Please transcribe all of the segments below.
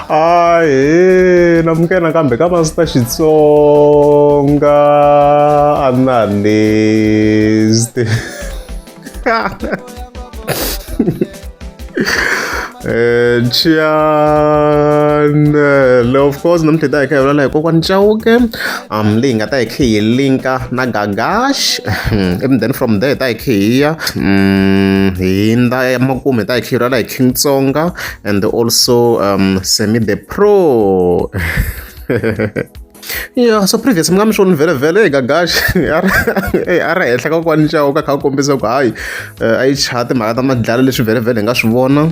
Ahee namukela nakambe ka Master Xitsonga Analyst. Channel of course namuntlha hi ta hi kha hi vulavula hi kokwani Chauke leyi nga ta hi kha hi linka na Gagash and then from there hi ta hi kha hi ya hi hundza emakumu hi ta hi kha hi vulavula hi King Tsonga and also Semi the Pro. Yeah, so previous mi nga mi swoni vhele vhele Gagash a ri a ri henhla ka kokwani Chauke a kha a kombisa ku hayi a yi chaya timhaka ta madlala leswi vhele vhele hi nga swi vona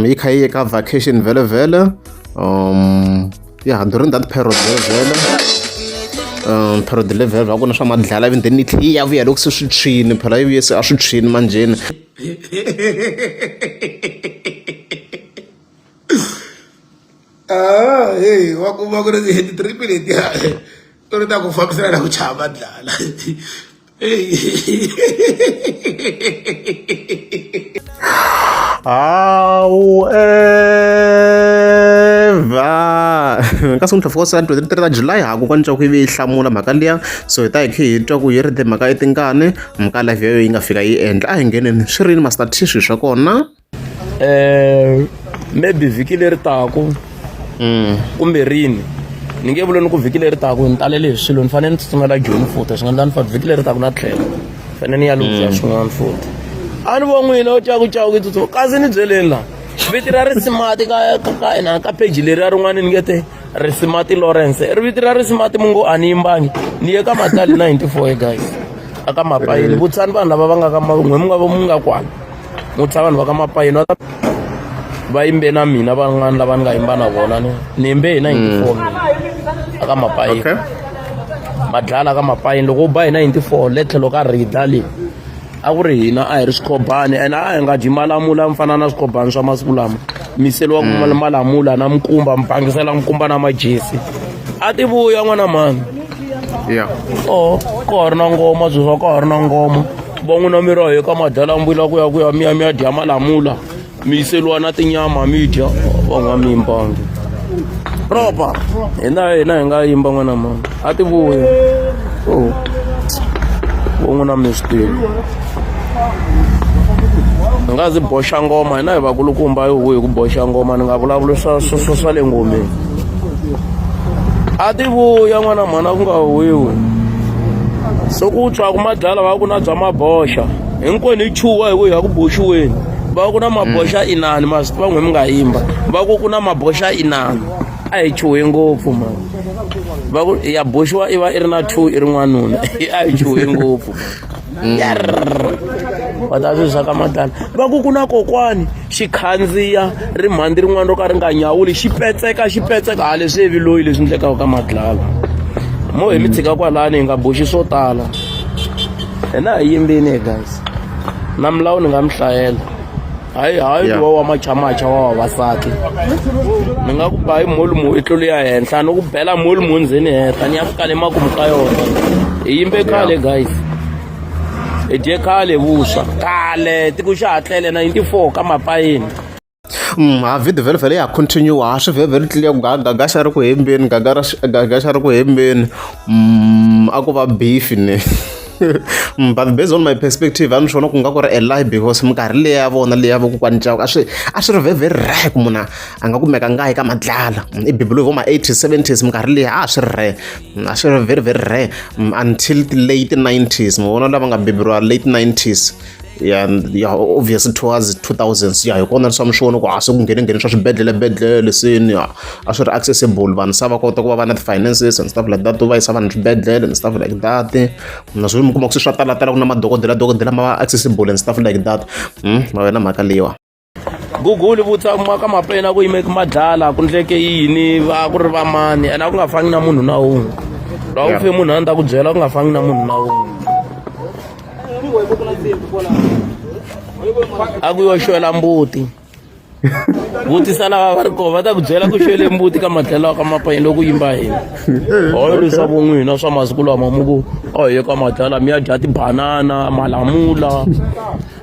yi kha yi ye ka vacation vhele vhele ya during that period vhele vhele period level va ku na swa madlala even then yi tlhe yi ya vuya loko se swi tshwini phela yi vuye se a swi tshwini manjheni. Ah, hey, wa kuma ku ri ti-trip letiya to ri ta ku fambisana na ku chava madlala. Hey. However, ka siku of course 23 ta July ha kokwani Chauke yi hlamula mhaka liya so hi ta hi khe hi twa ku yi ri timhaka i tingani mhaka live yoyo yi nga fika yi endla a hi ngheneni swi rini Master T swilo swa kona. Maybe vhiki leri taku kumbe rini ni nge vuli ni ku vhiki leri taku ni talele hi swilo ni fanele ni tsutsumela Joni futhi swi nga endla ni fa vhiki leri taku na tlhela fanele ni ya lunghisa swin'wana futhi a ni vo n'wina u tyaku tyaku tsutsuma kasi ni byeleni la viti ra risimati ka ka ka ina ka page leriya rin'wana ni nge te risimati Lawrence ri viti ra risimati mu ngo a ni yimbangi ni ye ka matali 94 guys aka mapayini vutisani vanhu lava va nga ka n'we mu nga va mu nga kwala Mutsa vanhu va ka Mapayini va ta va yimbe na mina van'wana lava ni nga yimba na vona ni ni yimbe hi 94 mina aka Mapayini Okay. Madlala ka Mapayini loko u ba hi 94 le tlhelo ka Ridla le a ku ri hina a hi ri swikhobani ene a hi nga dyi malamula mi fana na swikhobani swa masiku lama miseliwa malamula na mikumba mi bangisela mikumba na majesi a ti vuya n'wana mhani Yeah. o ka ha ri na ngoma sweswi ka ha ri na ngoma va n'wina mi ra ka madlala-mbila ku ya ku ya mi ya mi ya dya malamula mi yiseliwa na tinyama mi dya va n'wa mi yimbangi proper hina hina hi nga yimba n'wana mani a ti vuya o vo n'wina mi swi tivi hi nga zi boxa ngoma hina hi vakulukumba yi huhi ku boxa ngoma ni nga vulavuli swa swa swa swa le ngomeni a ti vuya n'wana mhana ku nga huhiwi se ku tshwa ku madlala va ku na bya maboxa hinkwenu hi chuha hi ku ya ku boxiweni va ku na maboxa inani ma swi tiva n'we mi nga yimba va ku ku na maboxa inani a hi chuhe ngopfu mani va ku ya boxiwa i va i ri na two i ri n'wanuna a hi chuhe ngopfu va ta swi swa ka madala va ku ku na kokwani xi khandziya rimhandi rin'wana ro ka ri nga nyawuli xi petseka xi petseka ha leswi evi loyi leswi ndlekaka ka madlala mo hi mi tshika kwalani hi nga boxi swo tala hina hi yimbini guys na milawu ni nga mi hlayela hayi hayi yeah. wa machamacha wa vavasati ni nga ku ba hi molumu i tlulu ya henhla ni ku bela molumu ndzeni heta ni ya fika le makumu ka yona hi yimbe khale guys hi dye khale vuswa khale tiko xa hatlele 94 ka mapayini Ha video vhele vhele ya continue ha swi vhele vhele clear ku gaga xa ri ku hembeni gaga ra gaga xa ri ku hembeni a ku va beef ne but based on my perspective a ni swi vona ku nga ku ri a lie because minkarhi leyi ya vona leyi ya vokokwani Chauke a swi a swi ri very very rare ku munhu a nga kumeka nga yi ka madlala i bibele vo ma 80s 70s minkarhi leyi a swi ri rare a swi ri very very rare until the late 90s mi vona lava nga beburiwa late 90s ya ya obviously towards 2000s ya hi kona swa miswona ku a se ku nghene nghene swa swibedhlele bedlele se ni a swi ri accessible vanhu se va kota ku va va na ti-finances and stuff like that to va yisa vanhu swibedhlele and stuff like that naswona mi kuma ku se swa talatala ku na madokodela dokodela ma va accessible and stuff like that ma ve na mhaka leyiwa. Google vutisa ka mapena ku yime madlala ku ndleke yini va ku ri va mani ene a ku nga fangi na munhu na wun'we loko ku fe munhu a ni ta ku byela ku nga fangi na munhu na wun'we a ku yo xwela mbuti vutisa lava va ri kona va ta ku byela ku xwele mbuti ka madlelo ka mapayeni loko yimba hina hoyo leswa vo n'wina swa masiku lama mu ku a hi ye ka madlala mi ya dya tibanana malamula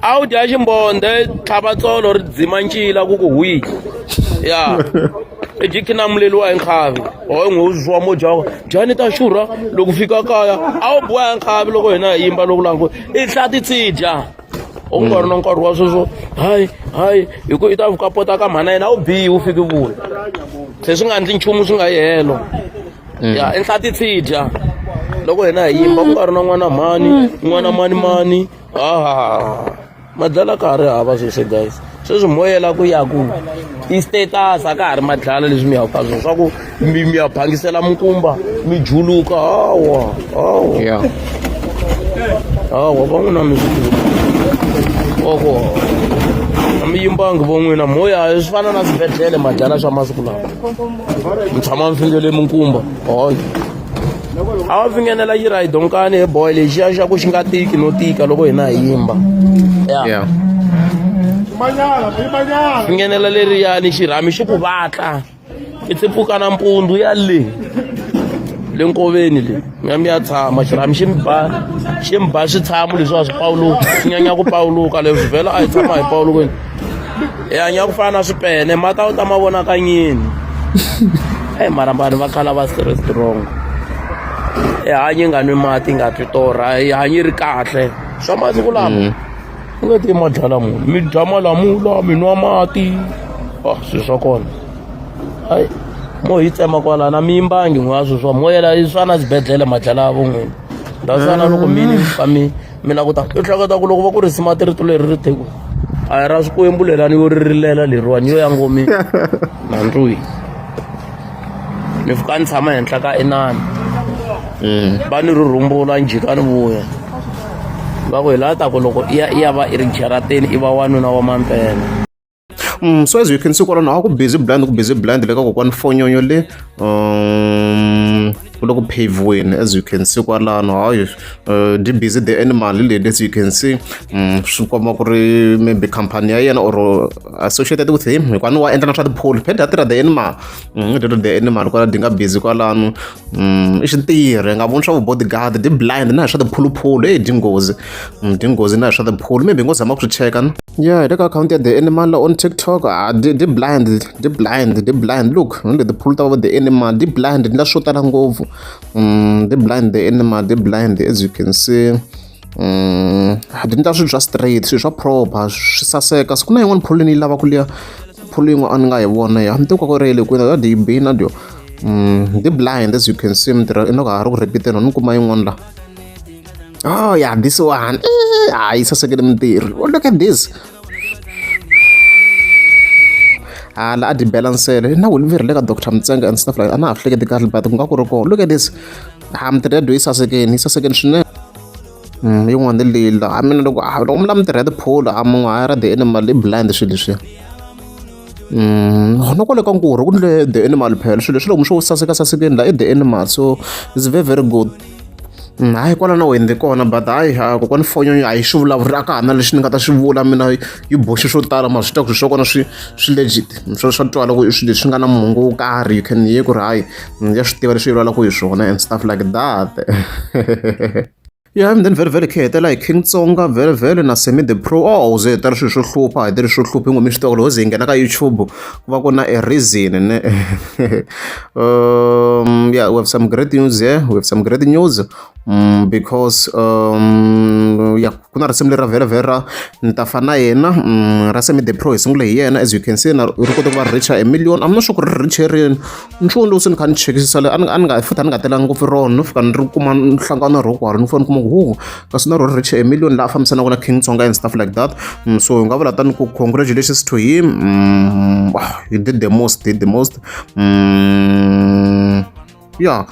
a wu dya ximbonde tlhava tsolo ri dzima ncila ku ku hwi ya. I dyi khinamuleliwa hi nkhavi o n'wi swa mo dya dyani ta xurha loko fika kaya a wu biwa hi nkhavi loko hina hi yimba loko langu i hla titsidya u nga ri na nkarhi wa sweswo hayi hayi hi ku i ta fika pota ka mhana yena a wu bihi wu fiki vuya se swi nga endli nchumu swi nga yi helo ya i nhla titsidya loko hina hi yimba ku nga ri na n'wana mhani n'wana mani mani ha madlala ka ha ri hava sweswi guys sweswi mo yela ku ya ku i status a ka ha ri madlala leswi mi yaka ka swona swa ku mi ya phangisela minkumba mi juluka hawa hawa yeah hawa va n'wina mi swi tiva oko a mi yimbangi vo n'wina mo ya swi fana na swibedhlele madlala swa masiku lawa mi tshama mi fingele minkumba hayi a va fingenela xirayidonkani he boy lexiya xa ku xi nga tiki no tika loko hina hi yimba ya yeah fingenela leriyani xirhami xi ku vatla i ti pfuka nampundzu ya le le nkoveni le mi ya mi ya tshama xirhami xi mi ba xi mi ba switshamo leswiwa swi pawuluka swi nyanya ku pawuluka leswi vhela a hi tshama hi pawulukeni hi hanya ku fana na swipene mati a wu ta ma vona kanyini e mara vanhu va khala va ri strong i hanyi nga nwi mati nga twi torha i hanyi ri kahle swa masiku lama mm. u nga ti madyala munhu mi dya malamula mi nwa mati ah swilo swa kona hayi mo hi tsema kwalana mi yimbangi n'wa sweswiwa mo yela swa na xibedhlele madlala ya von'wini ndasana loko mini fa mi mi la ku ta i hleketa ku loko va ku risimu ti rito leri ri teku a hi ra swikwembu lelani yo ri rilela leriwani yo ya ngomi nandzuyi ni fika ni tshama henhla ka inani mm. va ni ri rhumbula ni jika ni vuya va ku hi laha ta ku loko i ya i ya va i ri jarateni i va wanuna wa mampela Mm, so as you can see kwalano a ku busy blind ku busy blind le ka kokwani fonyonyo le ku le ku phaviweni as you can see kwalano hayi di busy the animal leli as you can see swi komba ku ri maybe company ya yena or associated with him hikuva ni wa endla na swa tipholi phela a tirha the animal mm, the animal kwala di nga busy kwalano i xitirhi nga voni swa vu bodyguard di blind na hi swa tiphuluphulu eyi di nghozi di nghozi na hi swa tiphulu maybe ngo zama ku swi cheka na Yeah, hi le ka akhawunti ya The Animal on TikTok. Ah, di, di blind, di blind, di blind. Look, le tiphulu ta va The Animal, di blind, di na swo tala ngopfu. Di blind The Animal, di blind as you can see. Di endla swilo swa straight, swilo swa proper, swi saseka. Siku na yin'wana phulu ni yi lava ku liya phulu yin'wana a ni nga yi vona ya. Ni tivi ku ri ya le kwini, ya di bina dyo. Di blind as you can see, mintirho ingaku ha ri ku repeat-eni, ni kuma yin'wana la. Oh yeah, this one. Eh, ah, yi sasekile mintirho. Oh, look at this. Ah, la a di balansele na wulu le ka Dr. Mtsenga and stuff like a na ha hleketi kahle but ku nga ku ri kona. Look at this. Ah, mintirho ya dyo yi sasekeni, yi sasekeni swinene. Yin'wana ni leyi la a mina loko a loko mi lava mintirho ya tipholo a munhu a ra the animal i blind swilo leswiya. Na kwale ka nkurhu ku ndle the animal phela swilo leswi loko mi swo saseka sasekeni la i the animal so it's very very good. Hayi kwala na wena kona but hayi ha kokwani fonyonyo a yi swi vulavuri a ka ha na lexi ni nga ta xi vula mina yi boxe swo tala ma swi twa ku swi swa kona swi swi legit swa swa twala ku i swilo leswi nga na mongo wo karhi you can hear ku ri hayi ya swi tiva leswi yi vulavulaka hi swona and stuff like that. Yeah, and then very very khe hetela hi King Tsonga very very na Semi the Pro oh ze hetela swilo swo hlupha hetela swo hlupha hi mi swi tiva ku loko ze hi nghena ka YouTube ku va ku na a reason ne yeah we have some great news here we have some great news because yeah ku na risimu leri ra vhele vhele ra ni ta fa na yena ra Semi the Pro hi sungule hi yena as you can see na ri kote ku va reach a million I'm not sure ku ri reach rini nchumu lowu se ni kha ni chekisisa le a ni a ni nga futhi a ni nga telanga ngopfu rona no fika ni ri kuma nhlangano na rona kwalo ni fika ni kuma ku hu kasi na rona reach a million laha fambisanaka na King Tsonga and stuff like that so hi nga vula tani ku congratulations to him he did the most did the most ya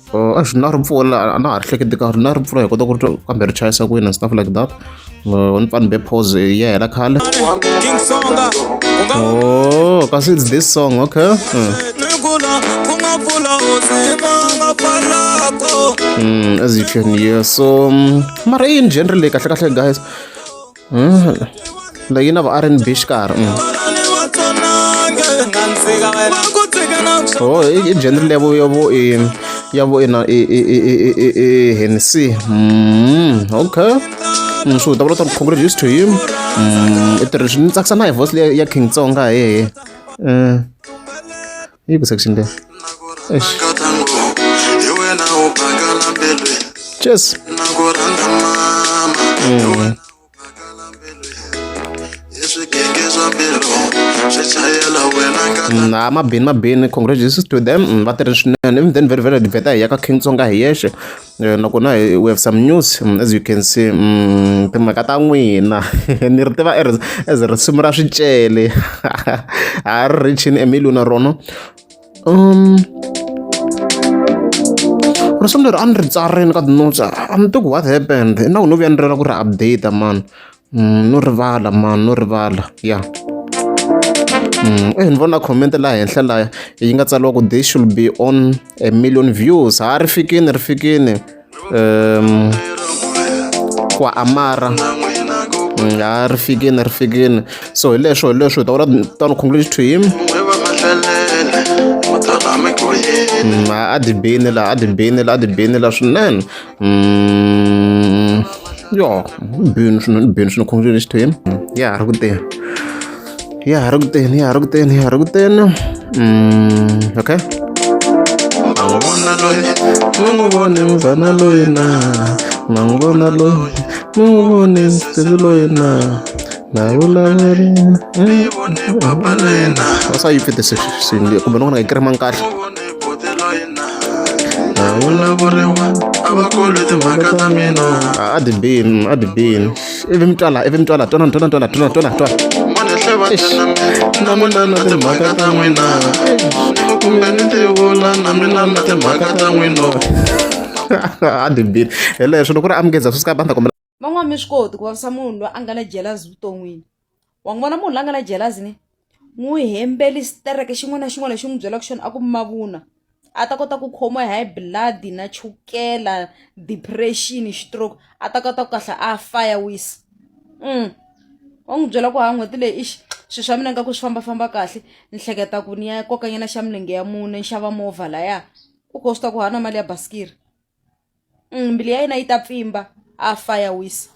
a swi na ripfula a na ha ri hleketi kahle na ripfula hi kota ku ri kambe ri chayisa kwini and stuff like that ni pfa ni be pause ya hela khale oh kasi it's this song okay as you can hear so mara i yini genre leyi kahle kahle guys Leyi yi na va R&B xikarhi. Oh, i genre leya vo ya vo i ya vo ina i i i i i i Hennessy. Okay. So ta vula congratulations to him. I tirhi ni tsakisa na hi voice leya ya King Tsonga hehe. Yi ku section leyi. Eish. Cheers. Na mabini mabini congratulations to them mm, va tirhe swinene even then very very vheta hi ya ka king tsonga hi yexe eh, nakona we have some news mm, as you can see mm, timhaka ta n'wina ni ri tiva as risimu ra swicele a ri richini emilio na rona um risimu leri a ni ri tsarini ka ti-notes a ni tivi ku what happened na ku no vuya ni rela ku ri update man mm, no rivala man no rivala ya Mm, eh, ni vona comment laha henhla laya yi nga tsariwa ku this should be on a million views ha ri fikini ri fikini um kwa amara mm, ha ri fikini ri fikini so hi leswo hi leswo hi ta vula tano congratulations to him mm, a dibini la a dibini la a dibini la swinene mm, yo bini swinene bini swinene congratulations to him ya ha ri ku teni ya ha ri ku teni ya ha ri ku teni ya ha ri ku teni okay ma n'wi vone mfana loyi na ma n'wi vona loyi ma n'wi vone nsesi loyi na na vulavuri sa yi fite swini kumbe ni vona nga yi kirima kahle na vulavuriwa a va kholwi timhaka ta mina a dibini a dibini ivi mi twala ivi mi twala twana twana twana twana twana twana na mina na timhaka ta n'wina kumbe ni ti vula na mina na timhaka ta n'wina a dibini hi leswo loko ri amukeza swi sika banda kombela Van'wana mi swi koti ku vavisa munhu loyi a nga na jealousy vuton'wini wa n'wi vona munhu loyi a nga na jealousy ni n'wi hembeli xitereke xin'wana na xin'wana lexi u n'wi byelaka xona a ku mavunwa a ta kota ku khomiwa hi high blood na chukela depression stroke a ta kota ku kahle a fa ya wisa wa n'wi byela ku ha n'hweti leyi ixi swilo swa mina nga ku swi fambafamba kahle ni hleketa ku ni ya koka nyana xa milenge ya mune ni xava movha laya u kho swi ta ku hana mali ya basikiri. Mbilu ya yena yi ta pfimba a fa ya wisa.